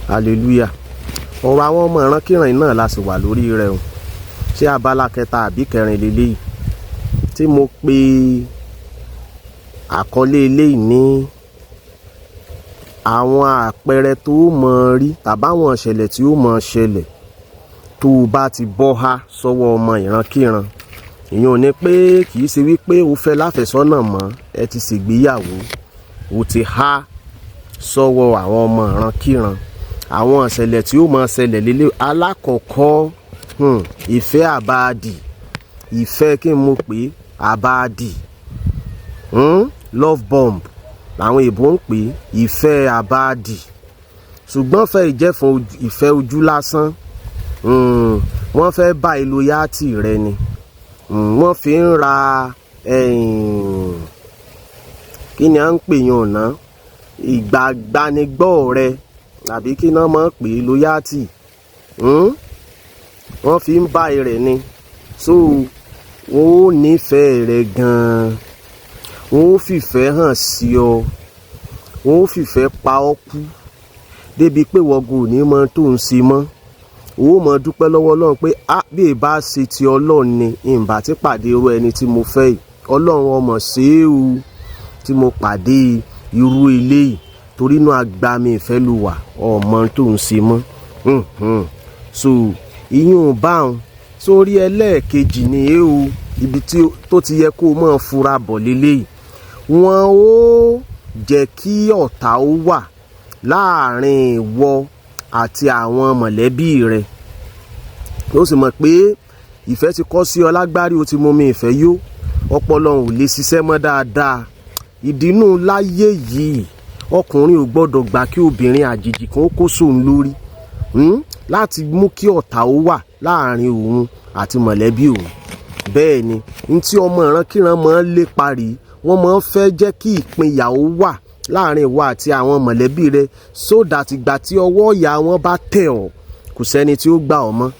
Hallelujah. Ọ̀rọ̀ àwọn ọmọ ìrankíran náà la sì wà lórí rẹ̀ o. Ṣé abala kẹta àbí kẹrin leléyìí tí mo pe àkọlé eléyìí ní àwọn àpẹẹrẹ tó mọ̀ rí tàbáwọn ìṣẹ̀lẹ̀ tí ó mọ̀ ṣẹlẹ̀ tó o bá ti bọ́ há sọ́wọ́ ọmọ ìrankíran? Ìyẹn ò ní pé kì í ṣe wípé o fẹ́ láfẹ̀sọ́nà mọ́, ẹ ti ṣègbéyàwó, o ti há sọ́wọ́ àwọn ọmọ ìrankíran. Àwọn ìṣẹ̀lẹ̀ tí ó mọ̀ ṣẹlẹ̀ lélẹ̀: alákọ̀ọ́kọ́, ìfẹ́ àbáàdì. Ìfẹ́ kí n mo pè é? Àbáàdì, Love bomb làwọn èèbó ń pè é, ìfẹ́ àbáàdì. Ṣùgbọ́n fẹ́ ìjẹ́fun ìfẹ́ ojú lásán, wọ́n fẹ́ bá loyalty rẹ ni. Wọ́n fi ń ra, kí ni à ń pè yàn ọ̀nà ìgbàgbanigbọ́ rẹ, àbí kí náà mọ̀ pé loyalty, Wọ́n fi ń bá rẹ̀ ni. So wọ́n ó nífẹ̀ẹ́ rẹ gan-an, wọ́n ó fìfẹ́ hàn sí ọ, wọ́n ó fìfẹ́ pa ọ́ kú débi pé wọ́n ò ní mọ tó ń ṣe mọ́. O ó mọ dúpẹ́ lọ́wọ́ Ọlọ́run pé á bí ì bá ṣe ti Ọlọ́run ni, ìbá ti pàdé irú ẹni tí mo fẹ́ yìí. Ọlọ́run ọmọ ṣe é o tí mo pàdé irú eléyìí, torí inú agbami ìfẹ́ ló wà, ọmọ tó ń ṣe mọ́. So ìyún báwọn. Sórí ẹlẹ́ẹ̀kejì ni é o, ibi tí tó ti yẹ kó o máa fura bọ̀ léléyìí: wọ́n ó jẹ́ kí ọ̀tá ó wà láàrin ìwọ àti àwọn mọ̀lẹ́bí rẹ. Ó sì mọ̀ pé ìfẹ́ ti kọ́ sí ọ lágbárí, o ti mú mi ìfẹ́ yó, ọpọlọ ò lè ṣiṣẹ́ mọ́ dáadáa. Ìdínú láyé yìí, ọkùnrin ò gbọ́dọ̀ gbà kí obìnrin àjèjì kan ó kó sóun lórí, Láti mú kí ọ̀tá ó wà láàrin òun àti mọ̀lẹ́bí òun. Bẹ́ẹ̀ ni n tí ọmọ ìrankíran máa ń lépa rèé. Wọ́n máa ń fẹ́ jẹ́ kí ìpínyà ó wà láàrin ìwọ àti àwọn mọ̀lẹ́bí rẹ, so that ìgbà tí ọwọ́ ìyá wọn bá tẹ̀ ọ́, kò sẹ́ni tí ó gbà ọ́ mọ́.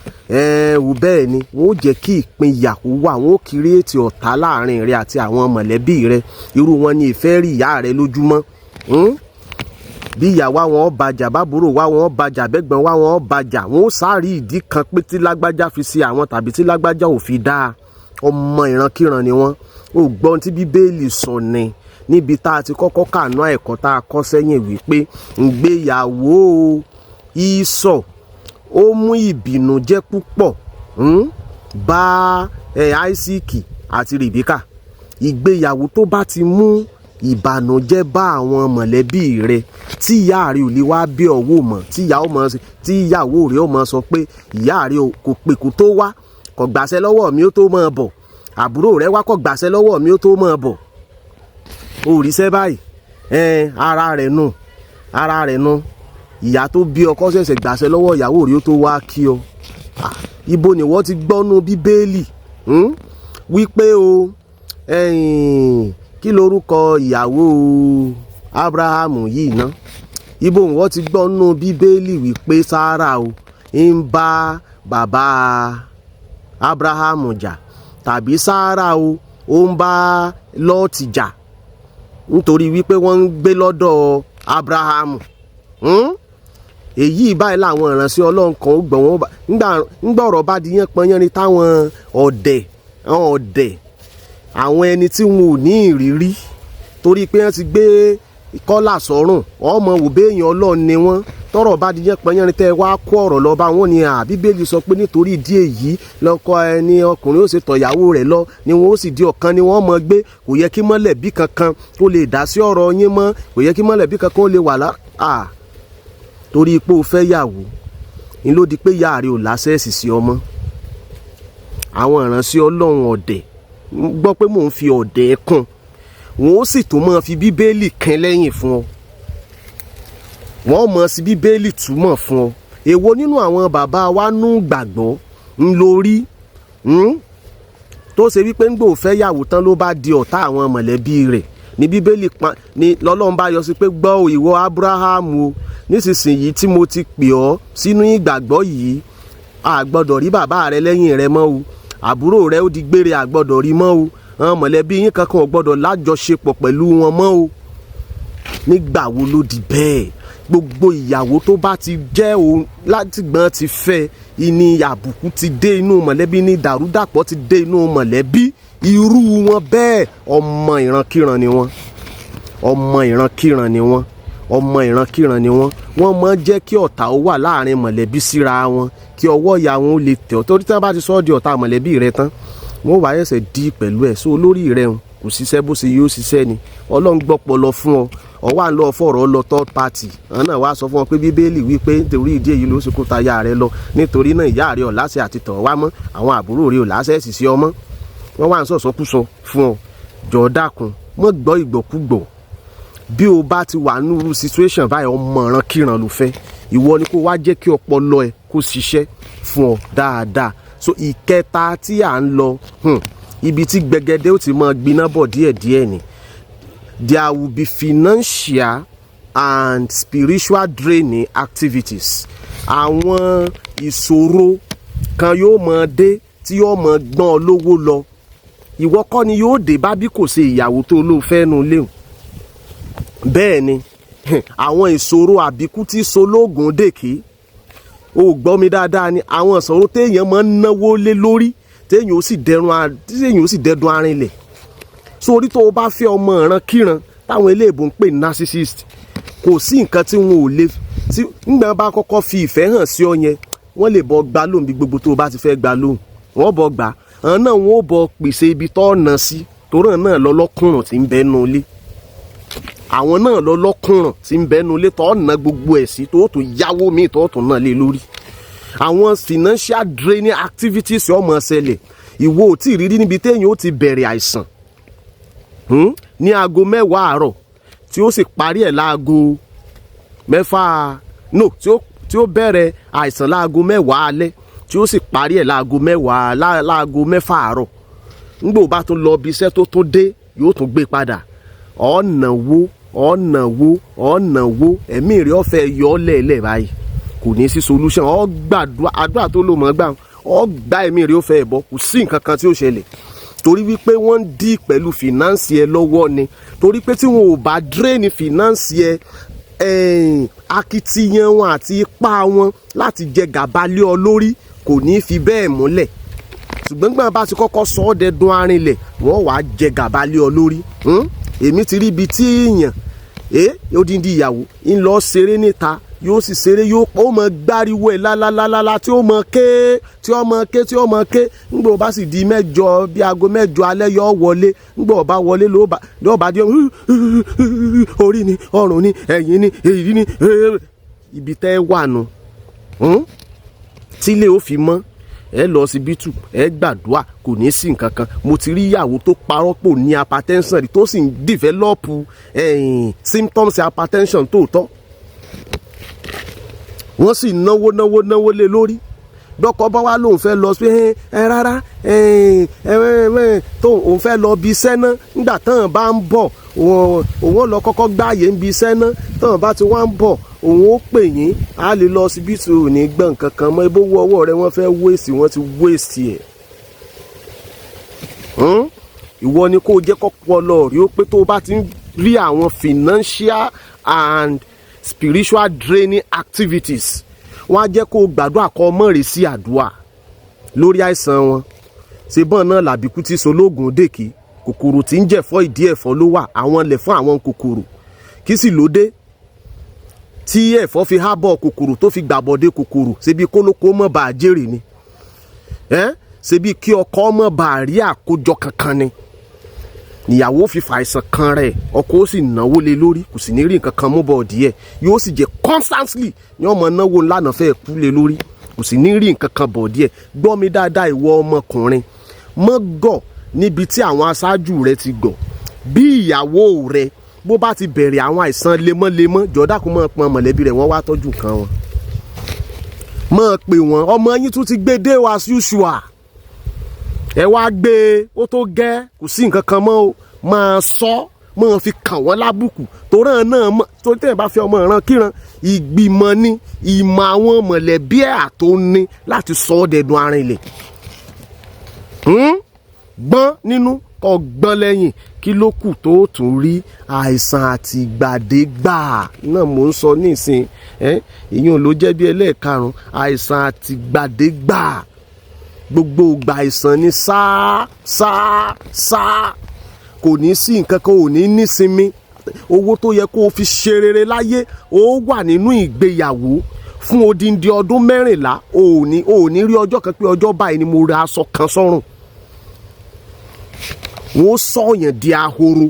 Wò, bẹ́ẹ̀ ni wọ́n ó jẹ́ kí ìpínyà kó wà, wọ́n ó create ọ̀tá láàrin rẹ àti àwọn mọ̀lẹ́bí rẹ. Irú wọn ni ìfẹ́ rí ìyá rẹ lójúmọ́, Bí ìyá wa wọn bàjà, bábúrò wa wọn bàjà, bẹ́gbọ́n wa wọn bàjà, wọn ó sáré ìdí kan pé tí lágbájá fi ṣe àwọn tàbí tí lágbájá ò fi dáa. Ọmọ ìrankíran ni wọ́n. Ó gbọ́n tí Bíbélì sọ ni níbi tá a ti kọ́kọ́ kànú ẹ̀kọ́ tá a kọ́ sẹ́yìn wípé ìgbéyàwó Ísọ̀ ó mú ìbìnújẹ́ púpọ̀ bá Áísíkì àti Rèbíkà. Ìgbéyàwó tó bá ti mú ìbànújẹ́ bá àwọn mọ̀lẹ́bí rẹ, tí ìyá rẹ ò lè wá bí ọwọ́ mọ̀, tí ìyàwó mọ̀, tí ìyàwó rẹ ó mọ̀ sọ pé ìyá rẹ kò pè kó tó wá, kò gbàṣẹ lọ́wọ́ mi ó tó mọ̀ bọ̀, àbúrò rẹ wá, kò gbàṣẹ lọ́wọ́ mi ó tó mọ̀ bọ̀, ó ríṣẹ́ báyìí, ara rẹ̀ nù, ara rẹ̀ nù. Ìyá tó bí ọkọ ṣẹ̀ṣẹ̀ gbàṣẹ lọ́wọ́ ìyàwó rẹ ó tó wá kí ọ. Ibo ni wọ́n ti gbọ́nú Bíbélì wípé o, kí lorúkọ ìyàwó Abrahamu yìí ná? Ibo wọ́n ti gbọ́nú Bíbélì wípé Sára o ń bá bàbá Abrahamu jà, tàbí Sára o ó ń bá Lọ́ọ̀tì jà nítorí wípé wọ́n ń gbé lọ́dọ̀ Abrahamu? Èyí báyìí làwọn ìránṣẹ́ Ọlọ́run kan ó gbọ́ wọn ńgbà ọ̀rọ̀ bá di yán pọnyánrin, táwọn ọ̀dẹ̀, àwọn ọ̀dẹ̀, àwọn ẹni tí wọn ò ní ìrírí, torí pé wọ́n ti gbé kọ́là sọ́rùn, ọmọ wò béèyàn Ọlọ́run ni wọ́n. Tọ́rọ̀ bá di yán pọnyánrin, tẹ́ wá kó ọ̀rọ̀ lọ bá wọn ni à Bíbélì sọ pé nítorí ìdí èyí lọ́kọ ẹni ọkùnrin ó ṣe tọ̀yàwó rẹ̀ lọ ni wọ́n ó sì di ọ̀kan ni wọ́n mọ̀ gbé. Kò yẹ kí mọ̀lẹ́bí kankan ó lè dá sí ọ̀rọ̀ yín mọ́, kò yẹ kí mọ̀lẹ́bí kankan ó lè wà lá à torí pé o fẹ́ yàwó ni ló di pé ìyá rẹ̀ ò l'access sí ọmọ. Àwọn ìránṣẹ́ Ọlọ́run ọ̀dẹ̀, gbọ́ pé mò ń fi ọ̀dẹ̀ kún, wọn ó sì tún máa fi Bíbélì kín lẹ́yìn fún ọ, wọ́n mọ̀ sí Bíbélì túmọ̀ fún ọ. Èwo nínú àwọn bàbá wa nú gbàgbọ́ ń lórí tó ṣe wípé ń gbò fẹ́ yàwó tán ló bá di ọ̀tá àwọn mọ̀lẹ́bí rẹ̀ ní Bíbélì pa ní lọ́lọ́run bá yọ sí pé, gbọ́ o, ìwọ Ábúráhámù o, nísinsìnyí tí mo ti pè ọ́ sínú ìgbàgbọ́ yìí, a gbọ́dọ̀ rí bàbá rẹ lẹ́yìn rẹ mọ́ o, àbúrò rẹ ó di gbére, a gbọ́dọ̀ rí mọ́ o, àwọn mọ̀lẹ́bí yín kankan ò gbọ́dọ̀ lájọṣepọ̀ pẹ̀lú wọn mọ́ o. Nígbà wo ló di bẹ́ẹ̀? Gbogbo ìyàwó tó bá ti jẹ́ òun láti gbọ́n ti fẹ́ ìní, àbùkù ti dé inú mọ̀lẹ́bí, ní ìdàrúdàpọ̀ ti dé inú mọ̀lẹ́bí, irú wọn bẹ́ẹ̀, ọmọ ìrankíran ni wọ́n, ọmọ ìrankíran ni wọ́n, ọmọ ìrankíran ni wọ́n. Wọ́n máa ń jẹ́ kí ọ̀tá ó wà láàrin mọ̀lẹ́bí síra wọn, kí ọwọ́ ìyá wọn ó lè tẹ̀ ọ́, torí tí wọ́n bá ti sọ ọ́ di ọ̀tá mọ̀lẹ́bí rẹ tán, wọ́n wàá ẹsẹ̀ dí pẹ̀lú ẹ̀. So olórí rẹ̀ ń kò ṣiṣẹ́ bó ṣe yóò ṣiṣẹ́ ni. Ọlọ́run gbọ́pọlọ fún ọ, ọwọ́ à ń lọ fọ̀rọ̀ lọ third party. Àwọn náà wá sọ fún ọ pé Bíbélì wí pé nítorí ìdí èyí ló ṣe kó ta ìyá rẹ lọ, nítorí náà ìyá rẹ ò láṣẹ àti tọ̀ wá mọ́, àwọn àbúrò rẹ ò láṣẹ sì sí ọmọ. Wọ́n wá ń sọ̀sọ́kúsọ fún ọ. Jọ̀ọ́, dákun, mọ́ gbọ́ ìgbọ́kúgbọ̀. Bí o bá ti wà nírú situation báyìí, ọmọ ìran kíran ló fẹ́. Ìwọ ni kó wá jẹ́ kí ọpọlọ ẹ kó ṣiṣẹ́ fún ọ dáadáa. So ìkẹta tí à ń lọ, ibi tí gbẹgẹdẹ ó ti máa gbiná bọ̀ díẹ̀díẹ̀ ni. There will be financial and spiritual draining activities. Àwọn ìṣòro kan yóò máa dé tí yóò máa gbọ́n ọ lówó lọ. Ìwọ kọ́ ni yóò dé bá, bí kò ṣe ìyàwó tó ló fẹ́ nu léwu. Bẹ́ẹ̀ ni, àwọn ìṣòro àbíkú tí sológun dèké, o gbọ́ mi dáadáa ni, àwọn ìṣòro téèyàn máa ń náwó lé lórí, téèyàn ó sì dẹdun arinlẹ̀. Sórí tó o bá fẹ́ ọmọ ìran kíran táwọn eléèbó ń pè ní narcissist, kò sí nǹkan tí wọn ò lè tí nígbà bá kọ́kọ́ fi ìfẹ́ hàn sí ọ yẹn, wọ́n lè bọ́ gbá lóhùn bí gbogbo tó o bá ti fẹ́ gbá lóhùn, wọ́n bọ́ gbà. Àwọn náà, wọ́n ó bọ́ pèsè ibi tó ọ̀nà sí, torí náà lọ́lọ́kùnrùn tí ń bẹ́nu ilé. Àwọn náà lọ́lọ́kùnrùn tí ń bẹ́nu ilé tó ọ̀nà gbogbo ẹ̀ sí, tó tún yáwó míì tó tún náà lé lórí. Àwọn financial draining activities ó máa ṣẹlẹ̀. Ìwọ ò tí ì rírí níbi téèyàn ó ti bẹ̀rẹ̀ àìsàn ní aago 10 àárọ̀, tí ó sì parí ẹ̀ láago 6, no, tí ó bẹ̀rẹ̀ àìsàn láago 10 alẹ́, tí ó sì parí ẹ̀ láago 10, láago 6 àárọ̀. Nígbà ó bá tún lọ bí iṣẹ́ tó tún dé, yóò tún gbé padà. Ọ̀nà wo, ọ̀nà wo, ọ̀nà wo, ẹ̀mí rẹ̀ ọ̀fẹ́ yọ ọ́ lẹ́ẹ̀lẹ́ báyìí, kò ní sí solution. Ọ gbàdúrà, àdúrà tó lò mọ́ gbà, ọ gbà, ẹ̀mí rẹ̀ ó fẹ́ bọ́, kò sí nǹkan kan tí ó ṣẹlẹ̀, torí wípé wọ́n ń dí pẹ̀lú finance ẹ lọ́wọ́ ni. Torí pé tí wọn ò bá drain finance ẹ, akitiyan wọn àti ipá wọn láti jẹ gàba lé ọ lórí kò ní fi bẹ́ẹ̀ múlẹ̀. Ṣùgbọ́n gbọ́n bá ti kọ́kọ́ sọ ọ́ dẹdun arinlẹ̀, wọ́n wàá jẹ gàba lé ọ lórí. Èmi ti rí ibi tí èèyàn odindi ìyàwó ń lọ ṣeré níta, yóò sì ṣeré, yóò ó mọ gbáriwo ẹ̀ lálálálá, tí ó mọ ké, tí ó mọ ké, tí ó mọ ké. Ńgbà ó bá sì di 8, bí aago 8 alẹ́, yóò wọlé. Ńgbà ó bá wọlé, ló bá di orí ni, ọrùn ni, ẹ̀yìn ni, èyí ni ibi tẹ́ wà nù tílé ó fi mọ́. Ẹ lọ síbítù, ẹ gbàdúrà, kò ní sí nǹkan kan. Mo ti rí ìyàwó tó parọ́ pò ní hypertension rí, tó sì ń develop symptoms hypertension tóòtọ́. Wọ́n sì náwó, náwó, náwó lé lórí. Dọ́kọ bá wá lóun fẹ́ lọ sí ẹ rárá, ẹ tó òun fẹ́ lọ bí iṣẹ́ náà, nígbà tán bá ń bọ̀, òun lọ kọ́kọ́ gbáàyè ń bi iṣẹ́ náà, tán bá ti wá ń bọ̀, òun ó pè yín, á lè lọ síbítù. Ò ní gbọ̀n kankan mọ́ ibó wọ ọwọ́ rẹ. Wọ́n fẹ́ waste, wọ́n ti waste ẹ̀. Ìwọ ni kó o jẹ́ kọ́pọlọ rí ó pé. Tó o bá ti ń rí àwọn financial and spiritual draining activities, wọ́n á jẹ́ kó o gbàdúrà, kó o mọ̀rẹ̀ sí àdúrà lórí àìsàn wọn. Ṣe bọ́n náà làbíkú tí sológun dèkì, kòkòrò tí ń jẹ̀fọ́, ìdí ẹ̀fọ́ ló wà, àwọn lẹ̀ fún àwọn kòkòrò. Kí sì ló dé tí ẹ̀fọ́ fi hábọ̀ kòkòrò, tó fi gbàbọ̀dé kòkòrò? Ṣebí kólókó mọ̀ bá a jèrè ni, ṣebí kí ọkọ mọ̀ bá a rí àkójọ kankan ni. Ìyàwó fi fàìsàn kan rẹ̀, ọkọ ó sì náwó lé lórí, kò sì ní rí nǹkan kan mú bọ̀ díẹ̀. Yóò sì jẹ́ constantly ní ọmọ náwó ńlànà fẹ́ kú lé lórí, kò sì ní rí nǹkan kan bọ̀ díẹ̀. Gbọ́ mi dáadáa, ìwọ ọmọkùnrin, mọ́ gọ̀ níbi tí àwọn aṣáájú rẹ ti gọ̀. Bí ìyàwó rẹ bó bá ti bẹ̀rẹ̀ àwọn àìsàn lemọ́lemọ́, jọ̀ọ́dàkùn, mọ́ pọn mọ̀lẹ́bí rẹ̀, wọ́n wá tọ́jú nǹkan wọn. Mọ́ pè wọ́n, ọmọ yín tún ti gbé dé wa as usual, ẹ wá gbé e, ó tó gẹ́, kò sí nǹkan kan mọ́ o. Máa sọ, máa fi kàn wọ́n lábùkù, torí náà mọ̀, torí tẹ̀yìn bá fi ọmọ ìran kíran, ìgbìmọ̀ ni ìmọ̀ àwọn mọ̀lẹ́bí ẹ̀ àtó ní láti sọ ọ́ dẹ̀dùn arinlẹ̀. Gbọ́n nínú kọ́, gbọ́n lẹ́yìn. Kí ló kù tó tún rí? Àìsàn àtìgbàdégbà náà mò ń sọ nísìn. Ìyẹn ló jẹ́ bí ẹlẹ́ẹ̀karùn-ún, àìsàn àtìgbàdégbà. Gbogbo ìgbà àìsàn ni, sáá sáá sáá. Kò ní sí nǹkan kan, ò ní nísinmi. Owó tó yẹ kó o fi ṣe rere láyé, ó wà nínú ìgbéyàwó fún odindi ọdún 14, ò ní rí ọjọ́ kan pé ọjọ́ báyìí ni mo ra aṣọ kan sọ́rùn. Wọ́n sọ̀yàn di ahoro,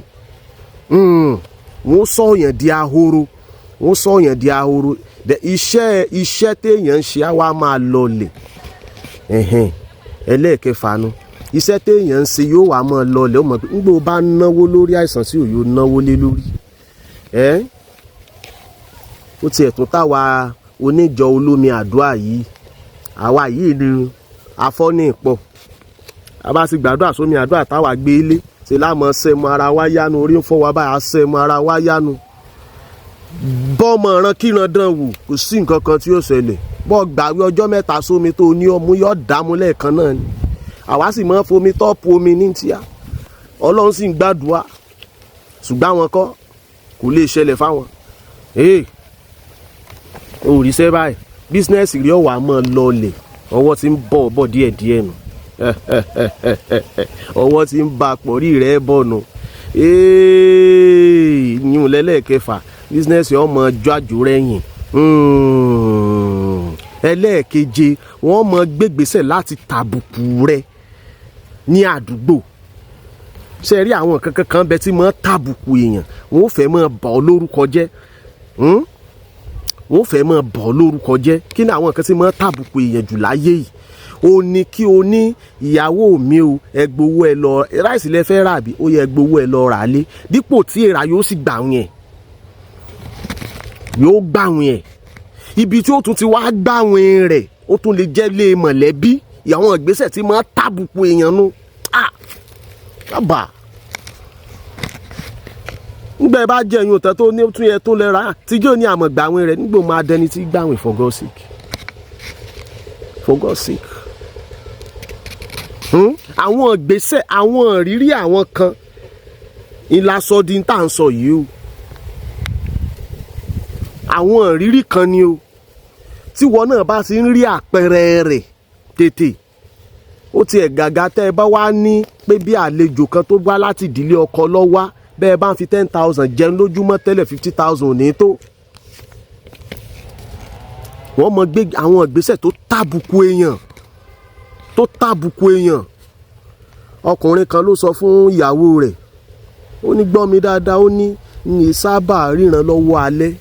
wọ́n sọ̀yàn di ahoro, wọ́n sọ̀yàn di ahoro. Iṣẹ́ téèyàn ń ṣe á wá máa lọlẹ̀. Ẹlẹ́ẹ̀kẹfà nu, iṣẹ́ téèyàn ń ṣe yóò wá máa lọlẹ̀. Ó mọ̀ pé ńgbò bá náwó lórí àìsàn tí òyò náwó lé lórí ẹ́, ó tiẹ̀ tún táwa oníjọ olómi àdúrà yìí. Àwa yìí ni afọ́ní pọ̀. A bá ti gbàdúrà sómi àdúrà táwa gbé lé ṣe láàmú sẹ́mu ara wa yánu. Orí ń fọ́ wa báyà, sẹ́mu ara wa yánu. Bọ́mọ ìran kíran dán wò, kò sí nǹkan kan tí yóò ṣẹlẹ̀. Bọ́ gbàwé ọjọ́ 3 sómi tó ní ọmú, yóò dààmú lẹ́ẹ̀kan náà ni. Àwa sì máa ń fomi tọ́pù omi ní tíá, Ọlọ́run sì ń gbàdúrà. Ṣùgbọ́n àwọn kọ́, kò lè ṣẹlẹ̀ fáwọn. Ee, òrìṣẹ́ báyìí, business rí ọ̀wà máa lọlẹ̀. Ọwọ́ ti ń bọ̀ bọ̀ díẹ̀díẹ̀ nù, ọwọ́ ti ń ba pọ̀rí rẹ̀ bọ̀ nù. Yún lẹ́lẹ́kẹfà, business ọmọ jọ àjò rẹ̀yìn. Ẹlẹ́ẹ̀keje, wọ́n mọ gbégbèsè láti tàbùkù rẹ ní àdúgbò. Ṣe rí àwọn kankan kan bẹ tí mọ́ tàbùkù èèyàn? Wọ́n fẹ́ mọ́ bà ọ́ lórúkọ jẹ́, wọ́n fẹ́ mọ́ bà ọ́ lórúkọ jẹ́. Kí ni àwọn nǹkan tí mọ́ tàbùkù èèyàn jù láyé yìí? Ó ní kí o ní ìyàwó mi o, ẹ gbowó, ẹ lọ rice lẹ fẹ́ rà bí ó yẹ, gbowó, ẹ lọ rà á lé, dípò tí èrà yóò sì gbà wọn yẹn, yóò gbà wọn yẹn. Ibi tí ó tún ti wá gbà wọn rẹ̀, ó tún lè jẹ́ lé mọ̀lẹ́bí. Àwọn ìgbésẹ̀ tí máa tàbùkù èèyàn nu. Ah, bàbá, nígbà bá jẹ́ ẹ̀yìn òtẹ́ tó ní tún yẹ tó lẹ́ra tíjọ́ ní àmọ̀ gbàwìn rẹ̀ nígbà máa dẹni tí gbàwìn. For God's sake, for God's sake. Àwọn ìgbésẹ̀, àwọn ìrírí àwọn kan ìlàsọdí tá à ń sọ yìí o. Àwọn ìrírí kan ni o. Tíwọ náà bá ti ń rí àpẹẹrẹ rẹ̀ tètè, ó tiẹ̀ gàgà tẹ́ ẹ bá wá ní pé bí àlejò kan tó wá láti ìdílé ọkọ lọ́wọ́ bẹ́ẹ̀ bá ń fi 10,000 jẹun lójúmọ́ tẹ́lẹ̀, 50,000 ò ní tó. Wọ́n mọ gbé àwọn ìgbésẹ̀ tó tàbùkù èèyàn, tó tàbùkù èèyàn. Ọkùnrin kan ló sọ fún ìyàwó rẹ̀, ó ní, "Gbọ́ mi dáadáa." Ó ní, "Ní sábà ríran lọ́wọ́ alẹ́."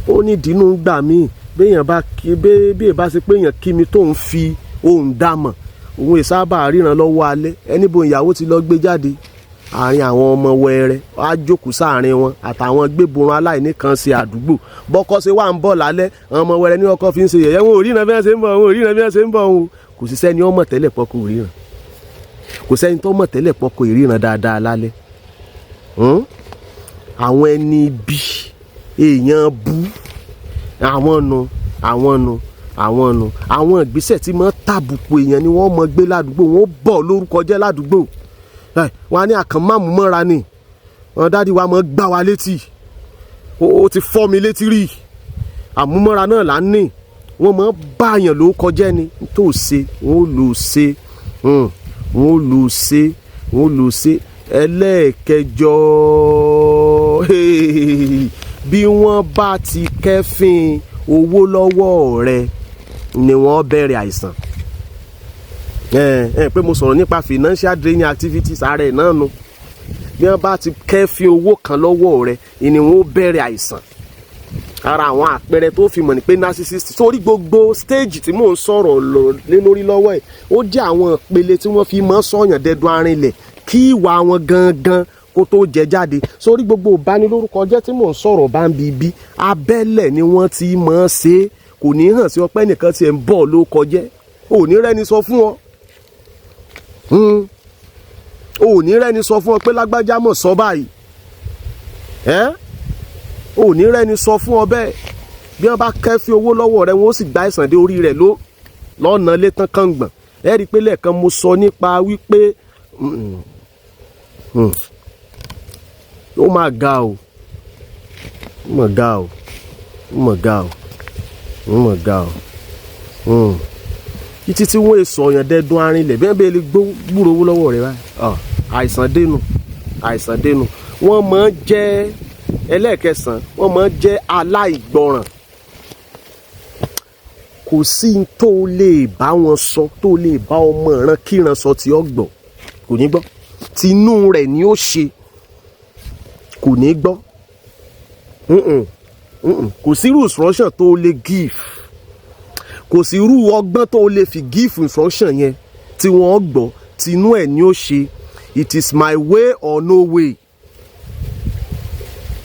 Ó ní ìdínú gbà míì béèyàn bá kí bí èèyàn bá ṣe pé èèyàn kí mi tó ń fi ohùn dá mọ̀, òun ìsábà ríran lọ́wọ́ alẹ́. Ẹni bo ìyàwó ti lọ gbé jáde àárín àwọn ọmọ wẹrẹ, á jókòó sáàrin wọn àtàwọn gbéborun aláìní kan ṣe àdúgbò. Bọ́kọ ṣe wà ń bọ̀ lálẹ́, àwọn ọmọ wẹrẹ ní ọkọ fi ń ṣe yẹ̀yẹ́. Wọn ò ríran bí wọ́n ṣe ń bọ̀, wọn ò ríran bí wọ́n ṣe ń bọ̀. Òun kò sí sẹ́ni ọmọ tẹ́lẹ̀ pọ́kọ ríran, kò sẹ́ni tó mọ̀ tẹ́lẹ̀ pọ́kọ ìríran dáadáa lálẹ́. Àwọn ẹni bí èèyàn bú, àwọn nu, àwọn nu, àwọn nu. Àwọn ìgbésẹ̀ tí mọ́ tàbùkù èèyàn ni wọ́n mọ gbé ládùúgbò. Wọ́n bọ̀ lórúkọ jẹ́ ládùúgbò. Wọ́n á ní àkànmáàmù mọ́ra ni wọn, daddy wa mọ́ gbá wa létí, ó ti fọ́ mi létí rí, àmúmọ́ra náà là ń ní. Wọ́n mọ́ báyàn ló kọjá ni tó ṣe, wọ́n lò ṣe, wọ́n lò ṣe, wọ́n lò ṣe. Ẹlẹ́ẹ̀kẹjọ, bí wọ́n bá ti kẹ́fín owó lọ́wọ́ rẹ ni wọ́n bẹ̀rẹ̀ àìsàn. Ẹ ẹ pé mo sọ̀rọ̀ nípa financial draining activities, ara ẹ̀ náà nu. Bí wọ́n bá ti kẹ́fín owó kan lọ́wọ́ rẹ ni wọ́n bẹ̀rẹ̀ àìsàn. Ara àwọn àpẹẹrẹ tó fi mọ̀ ní pé narcissist sórí gbogbo stage tí mò ń sọ̀rọ̀ lé lórí lọ́wọ́ ẹ̀, ó jẹ́ àwọn ìpele tí wọ́n fi mọ́ sọ̀yàn dẹ́dun arinlẹ̀ kí ìwà wọn gangan kó tó jẹ jáde. Sórí gbogbo ìbanilórúkọ jẹ́ tí mò ń sọ̀rọ̀ bá ń bi bí abẹ́lẹ̀ ni wọ́n ti mọ̀ ọ́n ṣe é. Kò ní hàn sí ọpẹ́ nìkan tí ẹ̀ ń bọ̀ ló kọjẹ́. Ò ní rẹ́ni sọ fún ọ, ò ní rẹ́ni sọ fún ọ pé lágbájá mọ̀ sọ báyìí ẹ́. Ò ní rẹ́ni sọ fún ọ bẹ́ẹ̀. Bí wọ́n bá kẹ́fí owó lọ́wọ́ rẹ, wọ́n ó sì gba ìsàn dé orí rẹ̀ ló lọ́nà létán kàngbọ̀n. Ẹ rí i pé lẹ́ẹ̀kan mo sọ nípa wípé Ó máa ga o, ó mà ga o, ó mà ga o, ó mà ga o. Títí tí wọ́n èso ọ̀yàn dẹ́dún arinlẹ̀ bẹ́ẹ̀ bẹ́ẹ̀ lè gbúrò owó lọ́wọ́ rẹ̀ báyìí, àìsàn dénú, àìsàn dénú. Wọ́n máa ń jẹ́, ẹlẹ́ẹ̀kẹsàn-án, wọ́n máa ń jẹ́ aláìgbọràn. Kò sí tó lè bá wọn sọ, tó lè bá ọmọ ìran kíran sọ tí ó gbọ́, kò ní gbọ́. Tinú rẹ̀ ni ó ṣe, kò ní gbọ́. Kò sí irú instruction tó lè give, kò sí irú ọgbọ́n tó lè fi give instruction yẹn tí wọ́n gbọ́. Tinú ẹ̀ ni ó ṣe. It is my way or no way.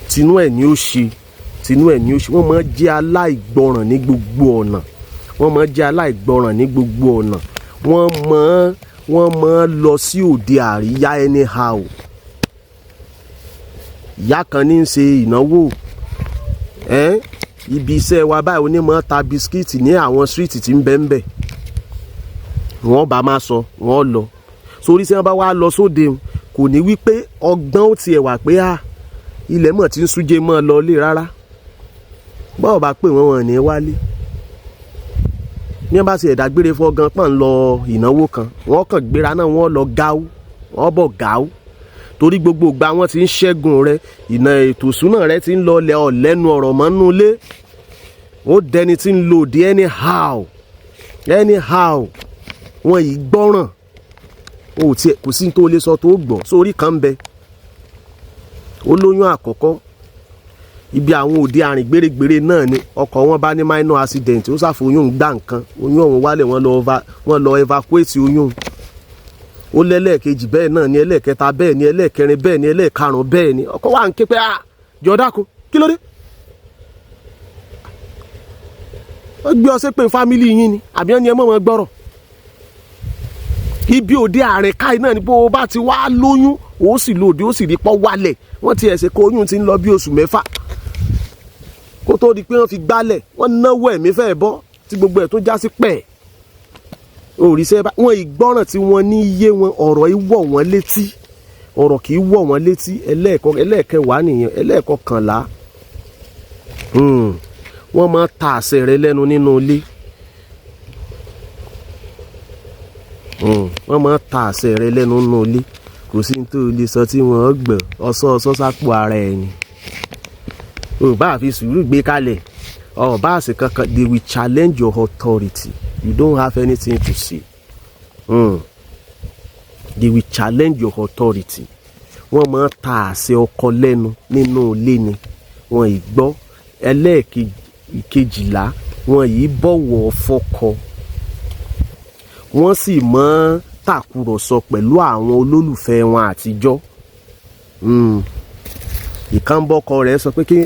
Tinú ẹ̀ ni ó ṣe, tinú ẹ̀ ni ó ṣe. Wọ́n máa jẹ́ aláìgbọràn ní gbogbo ọ̀nà. Wọ́n máa jẹ́ aláìgbọràn ní gbogbo ọ̀nà. Wọ́n máa lọ sí òde àríyá anyhow. Ìyá kan ní í ṣe ìnáwó ẹ́ ibi iṣẹ́ wa báyìí, onímọ̀ ta biscuit ní àwọn street tí ń bẹ ń bẹ̀. Wọ́n bá máa sọ wọ́n lọ sórí tí wọ́n bá wá lọ sóde, kò ní wí pé ọgbọ́n ó tiẹ̀ wà pé à ilẹ̀ mọ̀ tí ń súnjẹ mọ́ lọ lé rárá. Báwo bá pè wọ́n, wọn ní wálé. Ní wọ́n bá ti ẹ̀dá gbére fọ́ gan pọ̀n lọ ìnáwó kan, wọ́n kàn gbéra náà, wọ́n lọ gáú, wọ́n bọ̀ gáú, torí gbogbo ìgbà wọ́n ti ń ṣẹ́gun rẹ, ìnà ètò ìṣúná rẹ ti ń lọ lẹ ọ̀lẹ́nu ọ̀rọ̀ mọ́nú ilé. Ó dẹni tí ń lò dé anyhow anyhow. Wọn yìí gbọ́ràn, o tiẹ̀ kò sí tó lè sọ tó gbọ́. Sórí kan ń bẹ, ó lóyún àkọ́kọ́, ibi àwọn òde àrìn gbèrègbèrè náà ni ọkọ̀ wọn bá ní minor accident. Ó ṣàfòyún gbà nǹkan, oyún ọ̀hún wálẹ̀, wọ́n lọ evacuate oyún. Ó lẹ́lẹ́ẹ̀kejì bẹ́ẹ̀ náà ni, ẹlẹ́ẹ̀kẹta bẹ́ẹ̀ ni, ẹlẹ́ẹ̀kẹrin bẹ́ẹ̀ ni, ẹlẹ́ẹ̀karùn bẹ́ẹ̀ ni. Ọkọ wa ń ké pé, ah, jọ̀ọ́ dákun, kí ló dé? Wọ́n gbé ọ ṣépè family yín ni, àbí wọ́n ní ẹ mọ̀ wọn gbọ́rọ̀? Ibi òde àrìn káì náà ni. Bó o bá ti wá lóyún, ó sì lòdì, ó sì rí pọ́ wálẹ̀. Wọ́n ti ẹ̀sẹ̀ kó oyún ti ń lọ bí oṣù 6 kó tó di pé wọ́n fi gbálẹ̀. Wọ́n náwó, ẹ̀mí fẹ́ bọ́, tí gbogbo ẹ̀ tó já sí pẹ̀ òrìṣẹ́ wọn. Ìgbọ́ràn tí wọ́n ní yé wọn, ọ̀rọ̀ yìí wọ̀ wọ́n létí, ọ̀rọ̀ kì í wọ̀ wọ́n létí. Ẹlẹ́ẹ̀kẹwàá nìyẹn. Ẹlẹ́ẹ̀kọkànlá, wọ́n máa ta àṣẹ rẹ lẹ́nu nínú ilé. Wọ́n máa ta àṣẹ rẹ lẹ́nu nínú ilé. Kò sí ní tó lè sọ tí wọ́n gbọ́. Ọsọ ọsọ sápò ara ẹ̀ ni o bá fi sùúrù gbé kalẹ̀, ọ bá àṣẹ kankan. They will challenge your authority. You don't have anything to say. They will challenge your authority. Wọ́n máa ta àṣẹ ọkọ lẹ́nu nínú ilé ni, wọ́n ì gbọ́. Ẹlẹ́ẹ̀kejìlá, wọ́n yìí bọ̀wọ̀ fọ́kọ, wọ́n sì máa tàkùrọ̀sọ pẹ̀lú àwọn olólùfẹ́ wọn àtijọ́. Ìkànnbọ́kọ rẹ̀ sọ pé kí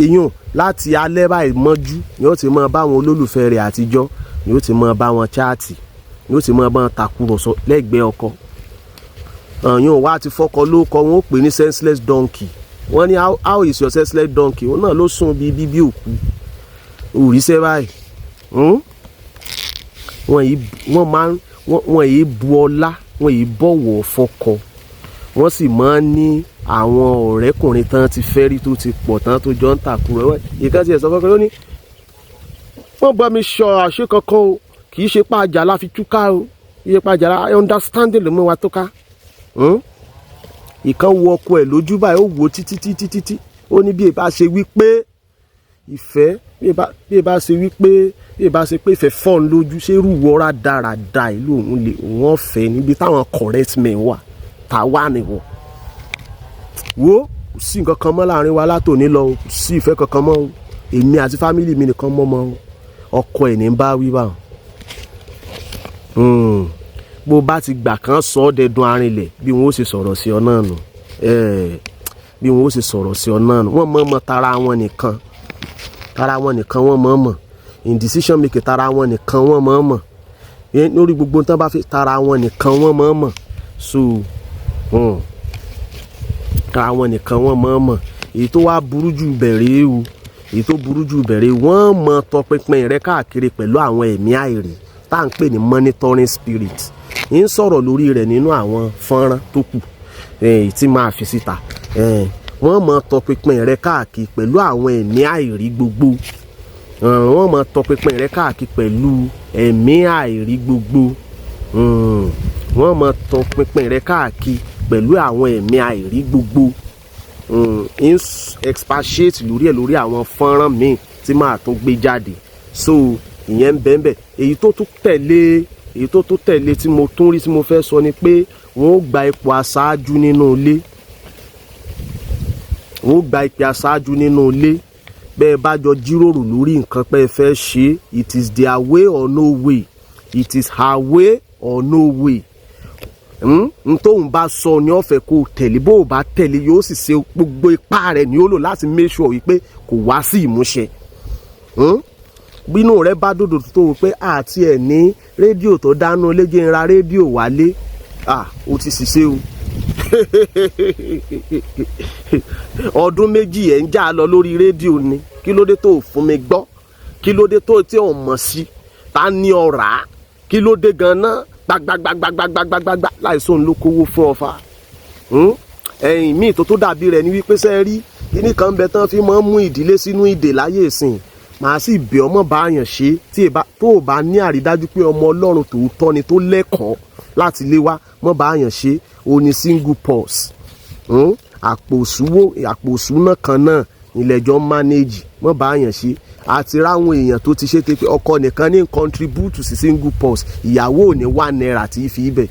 iyún láti alẹ́ báyìí mọ́jú ni ó ti máa bá àwọn olólùfẹ́ rẹ̀ àtijọ́, ni ó ti máa bá wọn chat, ni ó ti máa bá wọn tàkùrọ̀sọ lẹ́gbẹ̀ẹ́ ọkọ. Ọ̀yún wa ti fọ́kọ ló kọ, wọn ó pè ní senseless donkey. Wọ́n ní, "How is your senseless donkey?" Òun náà ló sùn bíi bíbí òkú òrìṣẹ́ báyìí. Wọ́n yìí, wọ́n máa ń wọ́n yìí bu ọlá, wọ́n yìí bọ̀wọ̀ fọ́kọ, wọ́n sì máa ń ní àwọn ọ̀rẹ́kùnrin tán ti fẹ́ rí tó ti pọ̀ tán tó jọ ń tàkùrọ̀. Ìkan ti ẹ̀ sọ fọ́kọ, ló ní wọ́n bá mi sọ àṣẹ kankan o, kì í ṣe pa àjà la fi túká o, kì í ṣe pa àjà la, understanding ló mú wa tó ká. Ìkan wo ọkọ ẹ̀ lójú báyìí, ó wò títí títí títí, ó ní bí ìbá ṣe wí pé ìfẹ́, bí ìbá ṣe wí pé, bí ìbá ṣe pé ìfẹ́ fọ́n lójú, ṣé irú wọra dáradára ìlú òun lè òun ọ̀fẹ́ níbi táwọn correct men wà tá a wà níwọ̀. Wo, kò sí nǹkan kan mọ́ láàrin wa látòní lọ, kò sí ìfẹ́ kankan mọ́ o, èmi àti family mi nìkan mọ́ mọ́ o. Ọkọ ẹ̀ ní bá wí báwọn. Bó bá ti gbà kán sọ ọ́ dẹdun arinlẹ̀, bí wọ́n ó ṣe sọ̀rọ̀ sí ọ náà nù, bí wọ́n ó ṣe sọ̀rọ̀ sí ọ náà nù. Wọ́n mọ̀ mọ́ tara wọn nìkan, tara wọn nìkan wọ́n mọ̀ mọ̀. In decision making, tara wọn nìkan wọ́n mọ̀ mọ̀. Lórí gbogbo tán bá fi, tara wọn nìkan wọ́n mọ̀ mọ̀. So tara wọn nìkan wọ́n mọ̀ mọ̀. Èyí tó wá burú jù bẹ̀rẹ̀ o, èyí tó burú jù bẹ̀rẹ̀, wọ́n mọ̀ tọpinpin rẹ káàkiri pẹ̀lú àwọn ẹ̀mí àìrí tá à ń pè ní monitoring spirit. Ń sọ̀rọ̀ lórí rẹ̀ nínú àwọn fọ́nrán tó kù tí máa fi síta. Wọ́n mọ̀ tọpinpin rẹ̀ káàkiri pẹ̀lú àwọn ẹ̀mí àìrí gbogbo. Wọ́n mọ̀ tọpinpin rẹ̀ káàkiri pẹ̀lú ẹ̀mí àìrí gbogbo. Wọ́n mọ̀ tọpinpin rẹ̀ káàkiri pẹ̀lú àwọn ẹ̀mí àìrí gbogbo. Ń expatiate lórí ẹ̀ lórí àwọn fọ́nrán míì tí màá tún gbé jáde. So ìyẹn ń bẹ́ẹ̀ bẹ́ẹ̀. Èyí tó tún tẹ̀lé tí mo tún rí tí mo fẹ́ sọ ni pé wọ́n ó gba ipò aṣáájú nínú ilé. Wọ́n ó gba ipò aṣáájú nínú ilé. Bẹ́ẹ̀ bá jọ jíròrò lórí nǹkan pé ẹ fẹ́ ṣe, it is their way or no way, it is her way or no way. N tóun bá sọ ni ó fẹ́ kó tẹ̀lé. Bó o bá tẹ̀lé, yóò sì ṣe gbogbo ipá rẹ̀ ní ó lò láti make sure wípé kò wá sí ìmúṣẹ. Bínú rẹ bá dòdò tó o pé àti ẹ̀ ní rédíò tó dánú léjé ń ra rédíò wálé, ah, ó ti ṣiṣẹ́ o. Ọdún 2 ẹ̀ ń já lọ lórí rédíò ni. Kí ló dé tó fún mi gbọ́? Kí ló dé tó tí ò mọ̀ sí ta ní ọ̀rá? Kí ló dé gan-an? Gbagbagbagbagbagbagbagba láìsóun ló kówó fún ọfà. Ẹ̀yìn míì tó tó dàbí rẹ̀ ni wípé sẹ́ rí kíní kan bẹ tán fi máa ń mú ìdílé sínú ìdè láyé ìsìn. Màá sì bẹ̀ ọmọ bá yàn ṣe tí tó o bá ní àrídájú pé ọmọ Ọlọ́run tòótọ́ ni tó lẹ́kọ̀ọ́ láti lé wá, mọ́ bá yàn ṣe. O ní single purse, àpò òṣùwò, àpò òṣùnà kan náà ilẹ̀jọ́ manage, mọ́ bá yàn ṣe. Àti ráwọn èèyàn tó ti ṣe tẹ́ pé ọkọ nìkan ní contribute sí single purse, ìyàwó ò ní ₦1 tí fi ibẹ̀.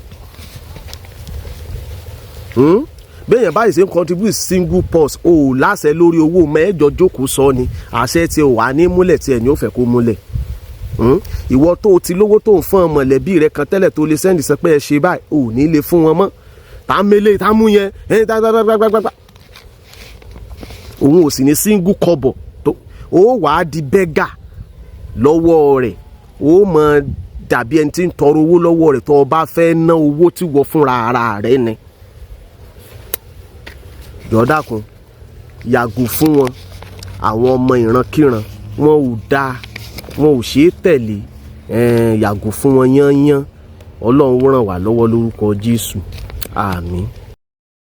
Béèyàn báyìí ṣe ń contribute single purse, o ò láṣẹ lórí owó mẹ́jọ jókòó sọ ni àṣẹ tí o wà ní múlẹ̀ tí ẹ̀ ní ó fẹ́ kó múlẹ̀. Ìwọ tó o ti lówó tó ń fún ọ mọ̀lẹ́bí rẹ kan tẹ́lẹ̀ tó lè send sọ pé ẹ ṣe báyìí, ò ní lè fún wọn mọ́. Tá mélé tá mú yẹn ẹ tá tá tá tá tá tá, òun ò sì ní single kọ́bọ̀ tó ó wàá di beggar lọ́wọ́ rẹ̀. Ó mọ dàbí ẹni tí ń tọrọ owó lọ́wọ́ rẹ̀ tó o bá fẹ́ ná owó tí wọ́n fúnra ara rẹ̀ ni. Jọ̀ọ́ dákun, yàgò fún wọn. Àwọn ọmọ ìrankíran, wọn ò dáa, wọn ò ṣeé tẹ̀lé. Yàgò fún wọn yányán. Ọlọ́run ràn wá lọ́wọ́ lórúkọ Jésù. Àmín.